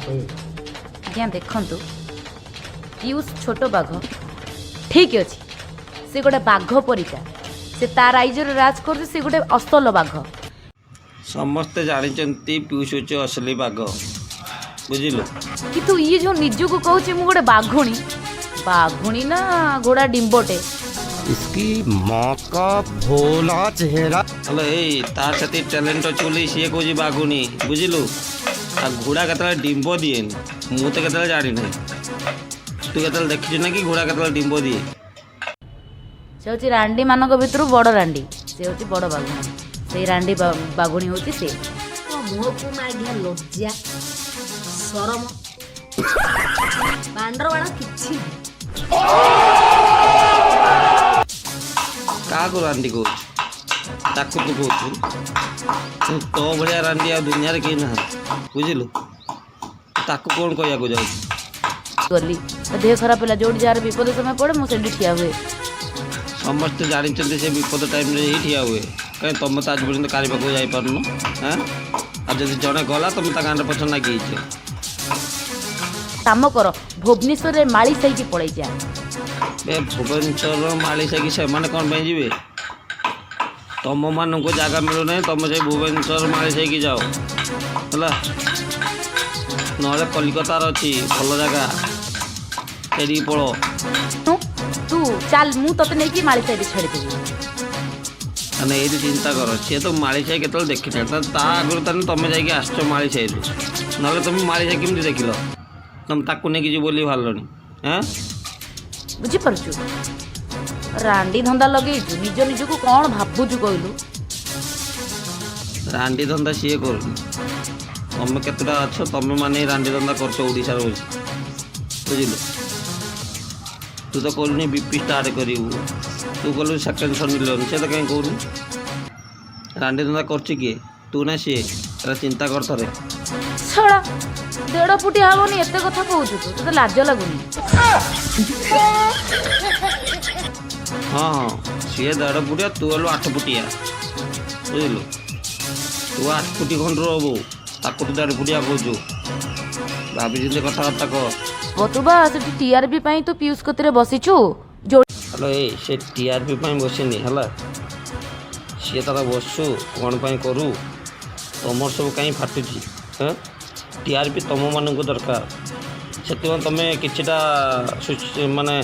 ଆଜ୍ଞା ଦେଖନ୍ତୁ, ପିୟୁଷ ଛୋଟ ବାଘ ଠିକ୍ ଅଛି, ସେ ଗୋଟେ ବାଘ ପରିକା, ସେ ତା ରାଇଜରେ ରାଜ କରୁଛି, ସେ ଗୋଟେ ଅସଲ ବାଘ। ସମସ୍ତେ ଜାଣିଛନ୍ତି ପିୟୁଷ ହେଉଛି ଅସଲି ବାଘ, ବୁଝିଲୁ? କିନ୍ତୁ ଇଏ ଯେଉଁ ନିଜକୁ କହୁଛି ମୁଁ ଗୋଟେ ବାଘୁଣୀ, ବାଘୁଣୀ ନା ଘୋଡ଼ା ଡିମ୍ବଟେ। इसकी माँ का भोला चेहरा। ହେଲେ ଏଇ ତାର ସେତିକି ଟ୍ୟାଲେଣ୍ଟ ଅଛି ବୋଲି ସିଏ କହୁଛି ବାଘୁଣୀ, ବୁଝିଲୁ? ଆଉ ଘୋଡ଼ା କେତେବେଳେ ଡିମ୍ବ ଦିଏନି, ମୁଁ ତ କେତେବେଳେ ଜାଣିନାହିଁ। ତୁ କେତେବେଳେ ଦେଖିଛୁ ନା କି ଘୋଡ଼ା କେତେବେଳେ ଡିମ୍ବ ଦିଏ? ସେ ହେଉଛି ରାଣ୍ଡିମାନଙ୍କ ଭିତରୁ ବଡ଼ ରାଣ୍ଡି, ସେ ହେଉଛି ବଡ଼ ବାଘୁଣୀ। ସେଇ ରାଣ୍ଡି ବାଘୁଣୀ ହେଉଛି ସେ। ମୋ ମୁହଁକୁ ମାଗିଆ ଲଜ୍ଜା ସରମ ବାଣ୍ଡର ବାଣ କିଛି ନାହିଁ। କାହାକୁ ରାଣ୍ଡି କହୁଛୁ? ତାକୁ ତୁ କହୁଛୁ? କିନ୍ତୁ ତୋ ଭଳିଆ ରାଣ୍ଡି ଆଉ ଦୁନିଆରେ କେହି ନାହାନ୍ତି, ବୁଝିଲୁ? ତାକୁ କ'ଣ କହିବାକୁ ଯାଉଛୁ? ଗଲି, ତା ଦେହ ଖରାପ ହେଲା, ଯୋଉଠି ଯାହାର ବିପଦ ସମୟ ପଡ଼େ ମୁଁ ସେଠି ଠିଆ ହୁଏ। ସମସ୍ତେ ଜାଣିଛନ୍ତି ସେ ବିପଦ ଟାଇମ୍ରେ ହିଁ ଠିଆ ହୁଏ। କାହିଁ ତମେ ତ ଆଜି ପର୍ଯ୍ୟନ୍ତ କାହାରି ପାଖକୁ ଯାଇପାରୁନ? ହାଁ, ଆଉ ଯଦି ଜଣେ ଗଲା, ତମେ ତା ଗାଁରେ ପଛ ନାଗି ହେଇଛ। କାମ କର, ଭୁବନେଶ୍ୱରରେ ମାଳି ସାଇକି ପଳେଇ ଯା। ଏ ଭୁବନେଶ୍ୱର ମାଳି ସାଇକି ସେମାନେ କ'ଣ ପାଇଁ ଯିବେ? ତମମାନଙ୍କୁ ଜାଗା ମିଳୁନାହିଁ, ତମେ ସେଇ ଭୁବନେଶ୍ୱର ମାଳି ସାଇକି ଯାଅ, ହେଲା? ନହେଲେ କଲିକତାର ଅଛି ଭଲ ଜାଗା, ସେଇଠିକି ପଳ। ତୁ ଚାଲ, ମୁଁ ତତେ ନେଇକି ମାଳି ସାଇରେ ଛାଡ଼ିଦେବି। ମାନେ ଏଇଠି ଚିନ୍ତା କର, ସିଏ ତ ମାଳି ସାହି କେତେବେଳେ ଦେଖିନାହିଁ, ତା ଆଗରୁ ତାହେଲେ ତମେ ଯାଇକି ଆସିଛ ମାଳି ସାହିରୁ। ନହେଲେ ତମେ ମାଳି ସାହି କେମିତି ଦେଖିଲ? ତମେ ତାକୁ ନେଇକି ଯିବ ବୋଲି ବାହାରିଲଣି? ଆଁ? ବୁଝିପାରୁଛୁ, ରାଣ୍ଡି ଧନ୍ଦା ଲଗେଇଛୁ, ନିଜ ନିଜକୁ କ'ଣ ଭାବୁଛୁ କହିଲୁ? ରାଣ୍ଡି ଧନ୍ଦା ସିଏ କରୁନି, ତମେ କେତେଟା ଅଛ, ତମେ ମାନେ ହିଁ ରାଣ୍ଡି ଧନ୍ଦା କରୁଛ ଓଡ଼ିଶାରେ ବସି, ବୁଝିଲୁ? ତୁ ତ କହୁନି ବିପି ଷ୍ଟାର୍ଟ କରିବୁ, ତୁ କଲୁ ସେକେଣ୍ଡ ସନି ଲିଓନ, ସେ ତ କାହିଁ କହୁନି? ରାଣ୍ଡି ଧନ୍ଦା କରୁଛି କିଏ, ତୁ ନା ସିଏ? ଏଟା ଚିନ୍ତା କର ଥରେ। ଶଳା ଦେଢ଼ ଫୁଟିଆ ହବନି, ଏତେ କଥା କହୁଛୁ ତୁ, ତୋତେ ଲାଜ ଲାଗୁନି? ହଁ, ସିଏ 1.5 ଫୁଟିଆ, ତୁ ହେଲୁ 8 ଫୁଟିଆ, ବୁଝିଲୁ? ତୁ 8 ଫୁଟି ଖଣ୍ଡରୁ ହବୁ, ତାକୁ ତୁ 1.5 ଫୁଟିଆ କହୁଛୁ। ଭାବିଛନ୍ତି କଥାବାର୍ତ୍ତା କର। ତୁ ବା ସେଠି ଟିଆରପି ପାଇଁ ତୁ ପିୟୁଷ କତିରେ ବସିଛୁ ଯୋଉ। ହ୍ୟାଲୋ, ଏଇ ସେ ଟିଆରପି ପାଇଁ ବସିନି, ହେଲା? ସିଏ ତାର ବସୁ, କ'ଣ ପାଇଁ କରୁ, ତମର ସବୁ କାହିଁ ଫାଟୁଛି? ହଁ, ଟିଆରପି ତମମାନଙ୍କୁ ଦରକାର, ସେଥିପାଇଁ ତମେ କିଛିଟା ମାନେ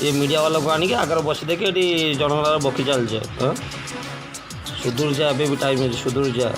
ଏ ମିଡ଼ିଆ ବାଲାକୁ ଆଣିକି ଆଗରେ ବସି ଦେଇକି ଏଠି ଜଣଙ୍କର ବକି ଚାଲିଛ। ହଁ, ସୁଧୁରି ଯା, ଏବେ ବି ଟାଇମ୍ ଅଛି, ସୁଧୁରି ଯା।